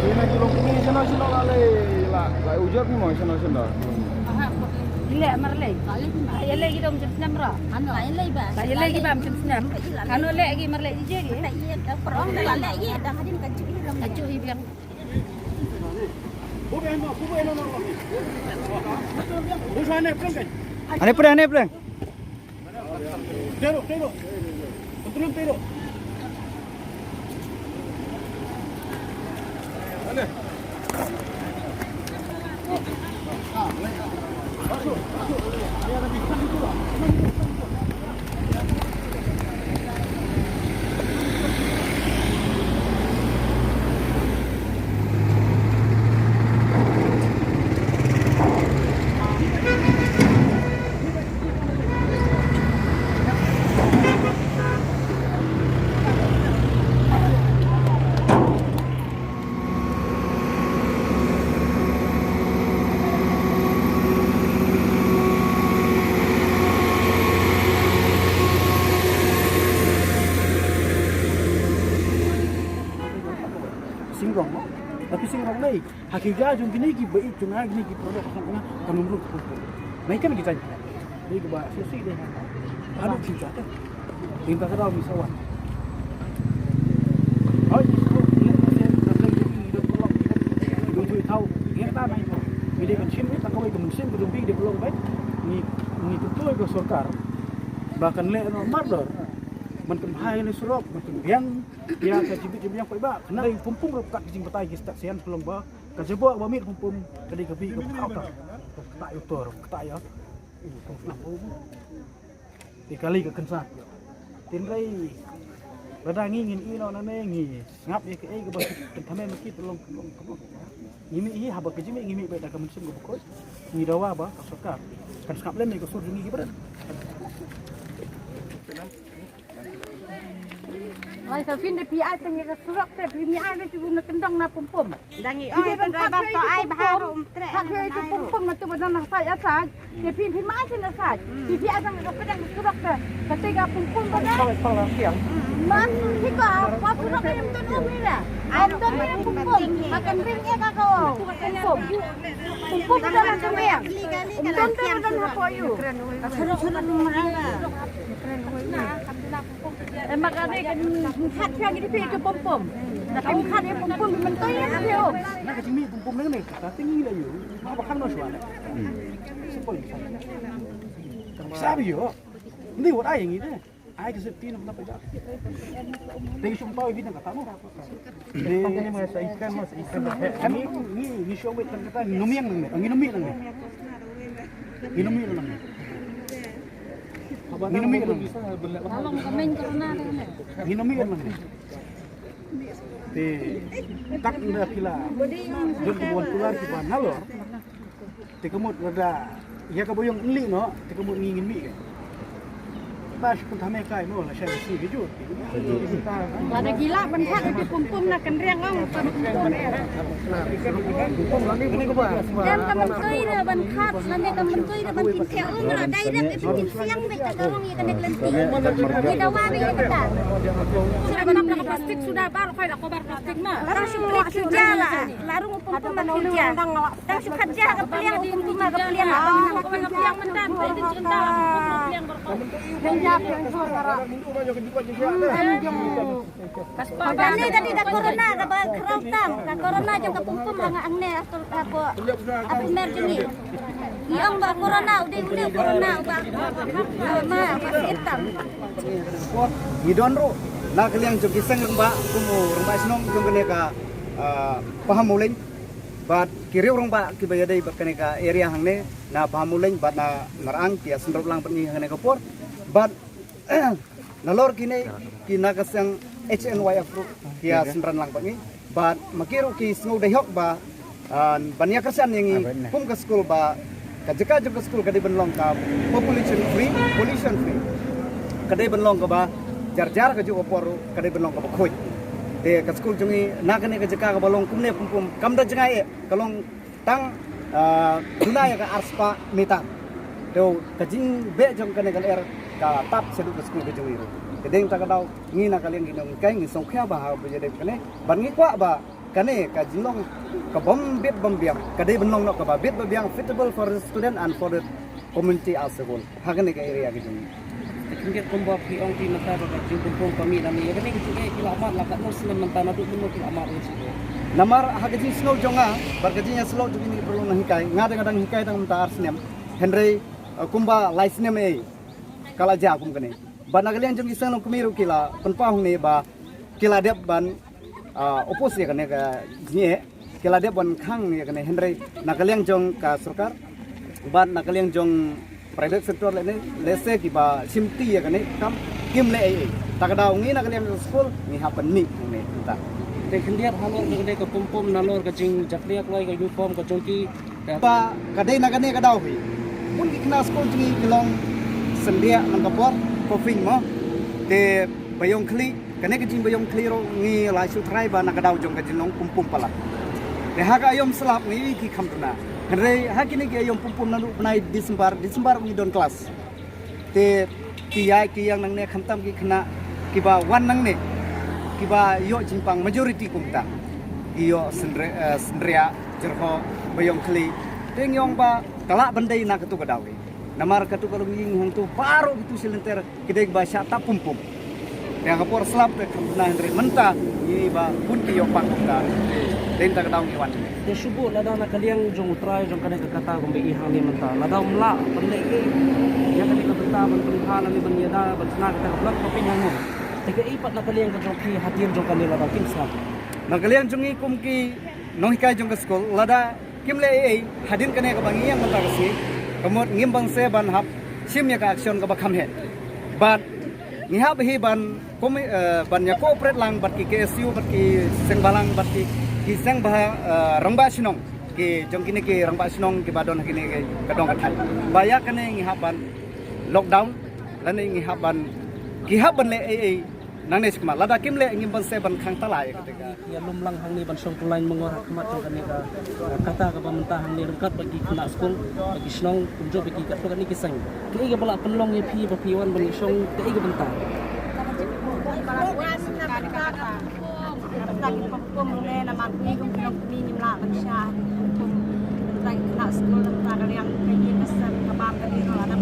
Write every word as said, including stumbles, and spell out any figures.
Ina ki long kine shano shano la lei la la ujar phi mo shano shano. Ile marlei. Ile ki dom jam snem ro. Ano ile ba. Ile ki bam jam snem. Ano le ki marlei je ki. Prong da le ye da hadin ka chu. Ka chu i biang. Ane pre ane pre. Tero, tero. Kontrol tero. Singrong, tapi singrong nei. Ha ki ja jong kine ki ba i jong kine ki product jong kine ka num ruh. Nai kan ki jan. Dei ki ba sisi dei. Adu ki ja. Dei ta ka dau mi sawan. Hoi ni ko le ko se ka le ki do ko. Dei tu tau. Ngi ta nai ko. Ngi dei kan shim ta ko ko musim ko dei de ko long bai. Ni ni tu tu ko sorkar. Ba kan le no mardor. Man kan hai ni surok, man kan biang. Ïa ka jingbiang jingbiang paidbah. Kane pum pum ruh kat ka jingbatai ki stat sian ka long ba ka jubor ba miet pum pum ka dei ka bih ka ba kata. Kata ïa utor kata ïa. Te kali ka kynsa. Tynrai lada ngi ngin ïeh noh nane ngi sngap ïa kaei kaba ki thamen ma ki, to long, to long, to long. Ngi mih hi haba ka jingmih ngi mih beit da ka mynsiem kaba khuid. Ngi dawa ba ka sorkar kan sngap lem ïa ka sur jong ngi kiba don. Oi, sa phin da phi ai tang ïa ka surok te phi mih ai beit sha na kyndong na pum pum. Dang i oi te driver to ai bha ruh um treh. Hak ïa ka pum pum na tu ba don na said na said. Te phin phi mih ai sha na said. Phi phi ai tang ïa ka pdeng surok te. Ka te ka pum pum ba na. Pang pang la siang. Mas hi ka pa surok te ym don um hi la. Ym don hi pum pum. Ma kan ring ïa ka ka pum pum. Pum pum ba na tu mih. Ym don te ba don hapoh ïu. Ka surok surok ym ra la. Em, ma ka ne kan khat phi ngi phi ka pom pom. Na phi khat ïa pom pom, man to ïa phi o. Na ka jingmih pom pom ne ne ka ting ïa ïu. Ma ba khang no shwa ne. Simple. Sa bi ïo. Ni wat ai ngi ne. Ai ka safety na pa ja. Dei shum tau ïa phi na ka tamo. Ni ma sa ikan, ma sa ikan. Ni ni shum wei kan kata ngi numiang nang ne. Ngi numiang nang ne. Ngi numiang nang ne. Ngi numiang nang ne. Along ka main corona ne. Ngi numiang nang ne. Te tak nda pila. Jom buan tular ki ban nalor. Te ka mut lada ïa ka ba ïong nli no, te ka mut ngi ngin mih ka. Lada ki lah ban thad ïa ki pum pum na kynriang ong ka pum pum. Jan ka myntoi re ban thad, lane ka myntoi re ban pynthiah um, la dei rep ïa ka pynsiang beit ka rong ïa kane ka lynti. Ngi dawa beit ïa kata. Suda ban nap na ka plastik suda, bar khoi da kobar plastik ma. Tang shu klik shu ja la, la rung u pum pum ma klik ja. Tang shu khat ja ka pliang u pum pum ma ka pliang. Kane ka dei ka corona kaba khraw tam, ka corona jong ka pum pum ha nga hangne hapoh, hapoh mer jong ngi. Ngi ong ba corona u dei, u dei u corona uba, eh, ma, ma sngewthuh tam. Ngi don ruh na ka liang jong ki seng rangbah kum u rangbah shnong jong kane ka, ah, Pahammawlein bad ki riew rangbah kiba ïadei bad kane ka area hangne na Pahammawlein bad na Naraang ki ïa sngewthuh lang bad ngi ha kane ka por. Bad nalor kine ki na ka seng H N Y F ruh ki ïa synran lang bad ngi. Bad ma ki ruh ki sngew dei hok ba, ah, ban ïa kyrshan ïa ngi kum ka skul ba ka jaka jong ka skul ka dei ban long ka population free, pollution free. Ka dei ban long kaba jar jar, ka juh ka por ruh ka dei ban long kaba khuid. Te ka skul jong ngi na kane ka jaka kaba long kumne pum pum kam da jngai eh, ka long tang, ah, duna ïa ka arspah meter. Te ka jingbeh jong kane ka lyer ka tap shaduh ka skul ka jong ngi ruh. Te dei ta ka daw ngi na ka liang ki nonghikai ngi sngewkhia ba haba ïadei kane ban ngi kwah ba kane ka jinglong ka bym bit bym biang ka dei ban long noh kaba bit ba biang, fitable for the student and for the community as a whole ha kane ka area ka jong ngi. Te khyndiat kumba phi ong phi mynta ba ka jingpynpung ka mih na mih ïa kane ka jingeh ki la mad la katno snem mynta, naduh mynno ki la mad ïa ka jingeh? Namar ha ka jingsngew jong nga bad ka jingïasyllok jong kine ki paralok nonghikai, nga dang, nga dang hikai tang mynta ar snem. Hynrei, eh, kumba lai snem eh ka la jia kum kane. Bad na ka liang jong ki seng nongkmie ruh ki la pynpaw hangne ba ki la dep ban, ah, oppose ïa kane ka jingeh, ki la dep ban khang ïa kane, hynrei na ka liang jong ka sorkar bad na ka liang jong private sector lane lehse kiba shimti ïa kane kam kim leh ei ei. Ta ka daw ngi na ka liang jong skul ngi hap ban mih hangne mynta. Te khyndiat halor ka dei ka pum pum nalor ka jingjakhlia kloi ka uniform ka jong ki. Ba ka dei na kane ka daw hi bun ki khynnah skul jong ngi ki long syndiah man ka por coughing mo. Te ba ïong khlieh, kane ka jingba ïong khlieh ruh ngi la shu tharai ba na ka daw jong ka jinglong pum pum palat. Te ha ka aïom slap ngi ki kham duna. Hynrei ha kine ki aïom pum pum naduh bnai December, December ngi don klas. Te ki ïai ki ïeng nangne khamtam ki khynnah kiba wan nangne kiba ïoh jingpang majority kumta. Ki ïoh synre-, eh, synriah, jyrhoh, ba ïong khlieh. Te ngi ong ba ka lah ban dei na katu ka daw hi. Namar katu ka longïing hangtu baroh kitu shi lynter ki dei ba shah tap pum pum. Te ha ka por slap te kham duna, hynrei mynta ngi ba bun ki ïoh pang kumta. Te dei ta ka daw ngi wan. Te shu buh lada na ka liang jong u trai jong kane ka kata kumba i hangne mynta, lada um lah ban leh ei ïa kane ka bynta ban pynbha lane ban ïada ban shna kata ka blood coughing hangne, te kaei pat na ka liang ka jong phi hadien jong kane lada kim sngap? Na ka liang jong ngi kum ki nonghikai jong ka skul, lada kim leh ei ei hadien kane kaba ngi ïeng mynta ka sngi, ka mut ngim banse ban hap shim ïa ka action kaba kham heh. Bad ngi hap hi ban kum, eh, ban ïa cooperate lang bad ki K S U bad ki seng bhalang bad ki, ki seng bha, eh, rangbah shnong, ki jong kine ki rangbah shnong kiba don ha kine ki ka dong ka thaiñ. Ba ïa kane ngi hap ban lockdown lane ngi hap ban, ki hap ban leh ei ei nangne shakhmat. Lada kim leh ngim banse ban khang tala ïa kata ka. Ïa lum lang hangne ban shong pynlaiñ mangor ha khmat jong kane ka, eh, kata kaba mynta hangne ryngkat bad ki khynnah skul, bad ki shnong kumjuh bad ki katto katne ki seng. Kaei kaba lah pynlong ïa phi ba phi wan ban ïashong kaei ka bynta? Ka bynta ki pum pum ne namar ngi kum ki nongkmie ngim lah ban shah ki pum pum. Bynta ki khynnah skul, bynta ka liang ka ïing ka sem ka bam ka dei ka la dap.